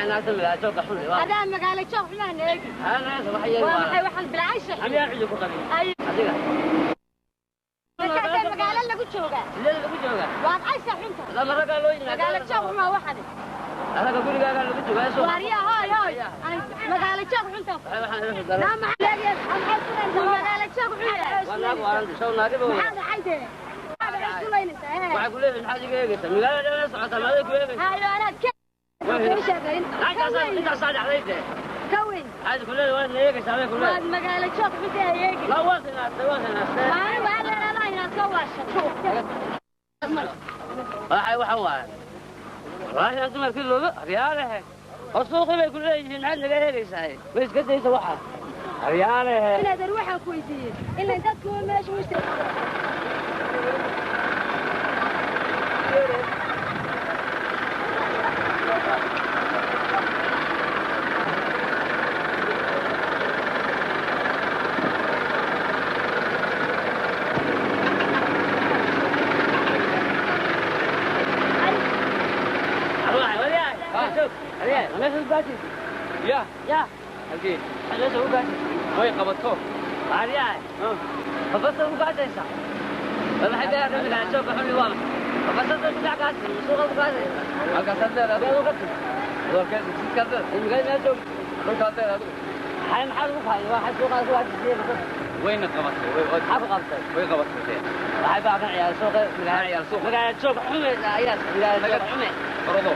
Adaa magaalo joog xumaa neegi. Waa maxay waxaan bilcaysha? Markaasee magaalo lagu joogaa? Waad caysha xunta. Magaalo joog xumaa waxani. Waaryaa hooy hooy. Magaalo joog xunta. Naa maxaa leeyahay? Magaalo joog xun. Maxaa dhacay dee? Waxay ku leedahay maxaad iga eegaysaa? Magaalada dhan socotaa, maada ku eegaysaa? Hayo anaad ka sheegayn. Intaasaa dhacday dee. Ka weyn. Maxaad ku leedahay? Waad na eegaysaa bay ku Waad leedahay. Magaalo joog xunta ha eegi. La waa sinaastay, waa sinaastay. Maalin waa leedahay inaad soo waashato. Waxay waxa waaye. Wallaahi aan dumarkii looga aryaalehe. Oo suuqii bay ku leeyihiin maxaad naga eegaysaa? Ma iska daysa waxa. Aryaalehe. Inaadan waxaan ku weydiiyey ilan dadku meesha u Arwaay, waliyaay. Joog. Aryaay, meesha u gaajaysa. Ya. Ya, halkee? Meesha u gaajaysa. Way qabato. Aryaay. Babasta u gaajaysa. Maxay beer magaalo joog xun waa maxay? Babasta dhinac gaajaysa, suuqa u gaajaysa. Halkaasaad leedahay. Magaalada uga timi. Doorkeed jidkaad leedahay. Magaalada meel joog. Dhulkaad leedahay adigu. Maxay maxaad ugu fahay? Waxay suuqa ku gaajaysa babasta. Wayna qabatay, way Maxaa ku qabtay? Way qabatay dee. Waxay baa kan ciyaar suuqa magaalo ciyaar suuqa. Magaalo joog xume ayaa magaalo joog xume. Orodo.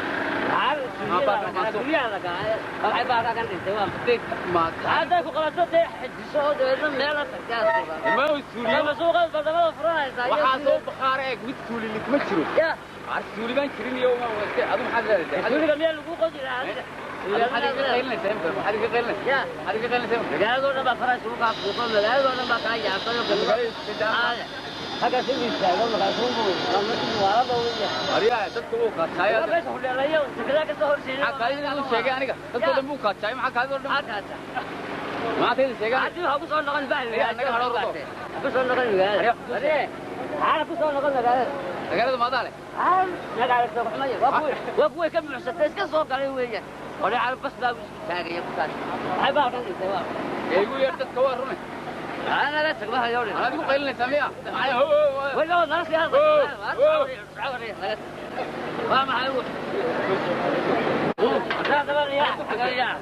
Guryaha la galay. Waxay baa kan dhintay waa Dee ma hadday ku qabato dee xijiso oo dabeedna meel la tagtaa suuqa. Ma suuliyo. Ama suuqa badamada furanaysaa. Waxaa soo bakhaar eeg mid suuli ma jiro. Ya. Ar suuli baan jirin iyo ma iska adigu maxaad leedahay? Suuliga miyaa lagu qodi lahaa adiga? Maxaad iga qaylinaysaa imika? Maxaad iga qaylinaysaa? Ya. Maxaad iga qaylinaysaa imika? Magaaladoo dhan baa faraha isugu kaa fuuqo, magaaladoo dhan baa kaa yaabtay oo Magaalada halkaas u istaago markaasuu waalaba u yahay. Aryaa dadka wuu kaataay. Waa meesha hudheelayo dekedaa kasoo horjeeda. Maxaa kaadida inuu sheegay aniga? Dadka dhan buu kaataay. Maxaa kaadida oo dhan? Maxaa kaata? Maxaa kaadida sheegay? Haddii waxaa ku soo noqon baa Aryaa, naga hadho rodo. Ku soo noqon magaalada. Aryaa, ku soo Aree, maxaana ku soo noqon magaalada? Magaalada maadaa leh. Magaalo soo xumaya. Waa kuwii ka buuxsatay iska soo galay weeyaan. Hore carab bas baa isku taagaya ku taas. Maxay baa kan dhintay waa. Ee igu yeer dadka waa rune. Ana la tagba hayo. Anaad igu qaylinaysaa miya? Maxay ho Wala wala nasi hada. Waa maxay uu? Ya.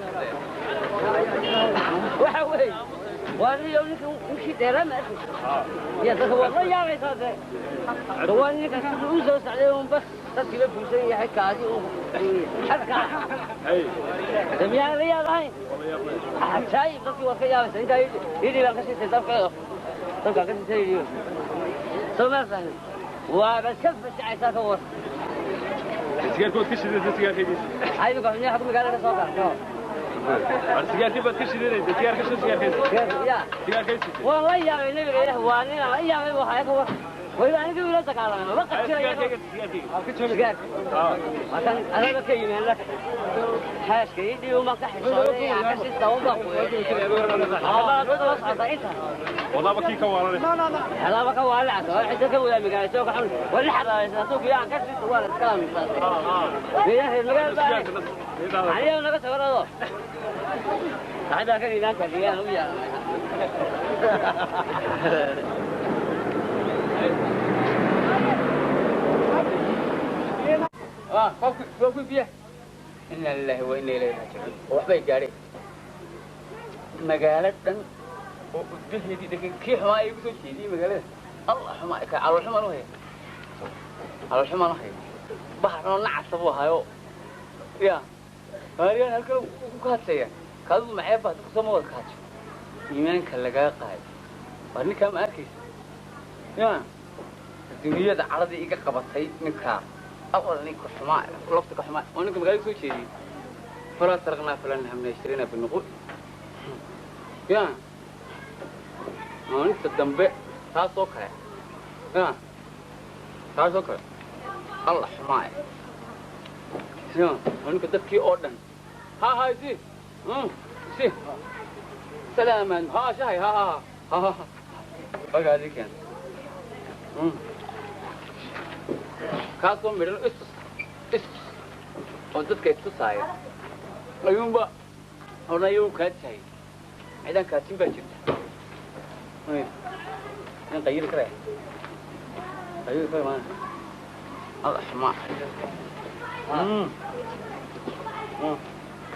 Waxa weeye. Waa niyo ninkii dheeraa ma arkaysa. Ya dadka waa la yaabaysaa dee. Waa ninka siduu u soo socday uun bas dadkiiba fuusan yahay kaadi uu xadka. Miyaan la yaabahayn? Cajaayib dadkii waad ka yaabaysaa. Intaa yidhi baan ka siisay dabka. Dabka ka siisay yidhi. Soo ma fahmin. Waa bas ka fajacaysaa ka war. Sigaarkood ka shidanaysa sigaarkaygiisa. Aydu ka xunyaa magaalada ka soo galay. War sigaarkii baad ka shidanaysa, sigaar ka shid sigaarkaysa. Ya. Sigaarkaysa. Waan la yaabay nabiga Ilaah waa nin la yaabay waxa ka war. Waliba aniga ila dagaalamay ma qajirayo. Sigaarkayga sigaarkayga. Sigaar. Markaan anaga ka yimid la xaaska ii dhiibo ma ka xishoonay ka sista u baqo. Wadaaba kii ka waalanay. Halaaba ka waalacasa waa xidda ka wadaa magaalada soo ka xun. Waa la xaraabaysaa suuq yaa ka sista waa la iska aaminsan. Biyaha magaalada baa. Aniga naga sawirado. Hadda ka iimaanka biyaha u yaa. Ah, koobki koobki biyaha. Inna lillahi wa inna ilayhi raajicuun. Waxbay gaadheen. Magaalo dhan oo udbaheedii degan kii xumaa igu soo jeediyey magaalada. Allah xumaa ka calool xumaan u haya. Calool xumaan u haya. Bahar oo nacasa buu hayo. Ya. Maariyaan halkan ku kaadsaya. Kaadu maxay baa dadku soo ma wada kaadso. Iimaanka lagaa qaaday. Waa ninkaa ma arkaysa. Ya. Dunyada caradii iga qabatay ninkaa. Awal ninka xumaa lafta ka xumaa oo ninka magaalada soo jeediyey. Falaa sarqnaa falaa nahamna yashtarina binuqud. Ya. Maalinta dambe taasoo kale. Ya. Taasoo kale. Allah xumaa. Ya, oo ninka dadkii oo dhan. Ha ha si. Si. Salaaman. Ha shahay ha ha ha ha. Bagaadi keen. Kaasoo midhan istus istus oo dadka istusaaya ayuunba odhanaya uu kaadsahay. Cidaan kaadsin baa jirta. Nin qayili karaya, qayili karaya maana. Allah xumaa.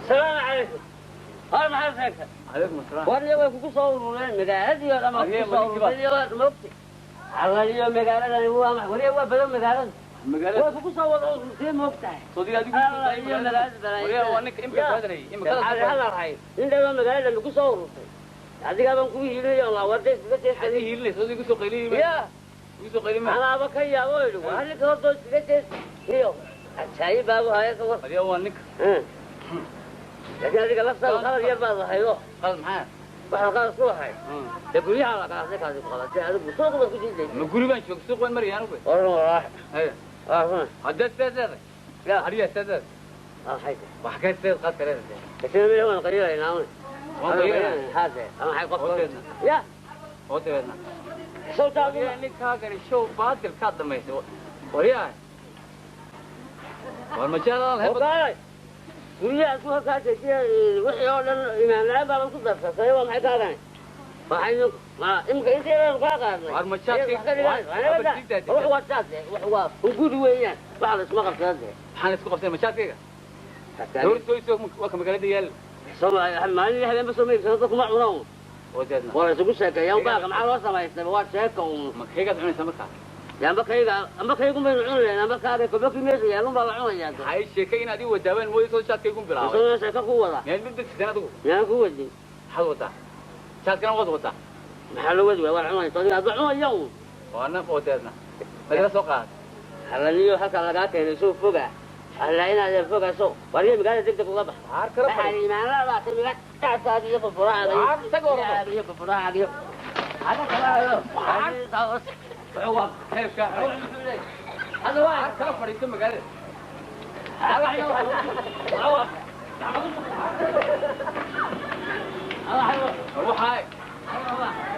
Salaamu calaykum. Har maxaad sheegtay? Calaykum asalaam. Warniyo way kugu soo urureen magaaladii oo dhan baa Arye, kugu soo ma ninkii baa? urureen waad moogtay. Carradiyo magaaladani waa maxay? Wariyo waa badan magaalada. Magaalada Way kugu soo wada ururtay moogtahay. Sodiga adigu Allah iyo magaalada balaayo. Wariyaa waa ninka imika kaadinayay imika. Hadal hay. Nin dhan baa magaalada lagu soo ururtay. Adigaa baan kugu hiilinaya oo warday iskaga Maxaad ii jeesaday. hiilinaysa? Sodiga igu soo qayliyey. Ya, Igu soo qayliyey ma? Anaaba ka yaabo idhi. Waa ninka hortoo iskaga jeestay. Iyo ajaayib baabu haya ka war. Wariyaa waa ninka. Laakiin adiga laftaada qalad yar baad lahaydo. Qalad maxaa? Waxaad qalad ku lahay. Dee guryaha la qaatay kaasi ku qabatay adigu suuqa baad ku jiiday. Ma guri baan joog, suuq baan maraya anigu. Waran walaahi. Haya. Waa run. Haddaad sidaas leedahay. Ya. Hariyaa sidaas leedahay. Waa maxay tahay? Wax ka sidaas qaad ka leedahay. Laakiin meel waan qaylaynaa un. Waan qaylinaa. Haade. Ama maxay qofka? Hoosteedna. Ya. Oo dabeedna. Sawtaa Wariyaa ninkaa gari show baatil kaad dhamaysay. Wariyaa. War majaalada lahayd. Ogaalay. Guryaha ku halkaa jeesiya wixii oo dhan imaan la'aan baa ku darsatay, waa maxay kaagani? Waxay ma imka inteedaan kaa qaadnay. War ma jaadkii- Wax ka dhigan. War ma jigtaa. Wax waa jaad, wax waa guri weeyaan. Waxa la isma qabsada dee. Maxaan isku qabtay majaadkayga? Door soo soo waa ka magaalada yaal. Soomaaliya maalin habeenba soo ma iibsano, dadku ma cunaan. Oo dabeedna. Waa la isugu sheekeeyaa baaqa maxaa loo samaystay, waa sheeka uun. Ma kaygaad cunaysaa markaa? Dee amba kayga amba kaygu baynu cuni lahayn amba kaaga kolba kii meesha yaalun baa la cunayaa dee. Maxay sheekay inaad ii wadaabeen mooyo soo jaadkaygu bilaabay. Isagoo sheeko ku wada. Miyaad mid dadkisan adigu? Miyaan ku wadin? Maxaad wadaa? Jaadkana waad wadaa. Maxaa loo wadi waaya? Waa cunaysa adiga adba cunaya uun. Waana oo dabeedna. Madala soo qaad. Halaniyo halka lagaa keenay soo foga. Alla inaad fogaaso. Wariye magaalada degdeg uga bax. Waar kala Waxaan fadhi. iimaan la baatay magaalada iyo furfuraaga. Waar tag ordo. Iyo furfuraaga iyo. Hada kala hayo. Wuxuu Heebka. hada waa Waar kala fadhiiso magaalada. Waxay.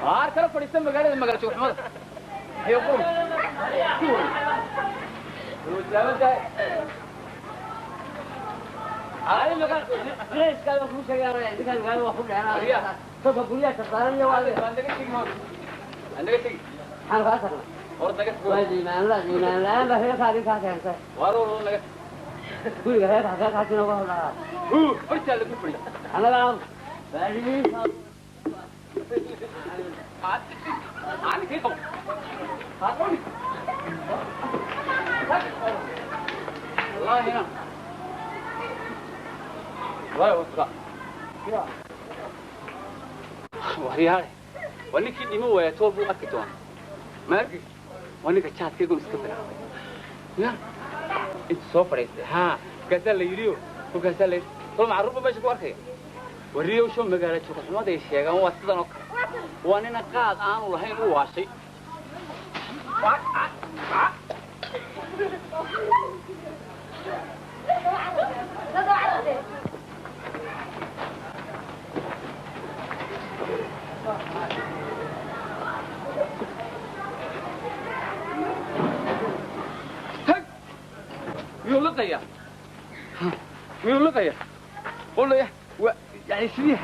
Waar kala fadhiiso magaalada magaalo joogxumada. Hayo qurum. Islaamada. Waan naga tegi hoos. Waan naga tegi. Hor naga tegi. Waar hor naga tegi. Huu, hortaa lagu fadhiyo. Ani kii qabo. Haaqoni. Wallahi na. Wallahi wasta. Waryaale. Waa ninkii dhimo waaya too buu arki doonaa. Ma arkis? Waa ninka jaadkaygu iska bilaabay. Ya. Intu soo fadhiistay. Haa, markaasaa la yidhi oo, kolkaasaa la yidhi. Tol macruurba meesha ku arkaya. Wariyow show magaalo joogxumada ay sheegaan waa sidan oo kale. Waa nina qaad aanu lahayn u waashay. Tag! Miyuu liqayaa? Miyuu liqayaa? Qolaya, waa yani sidii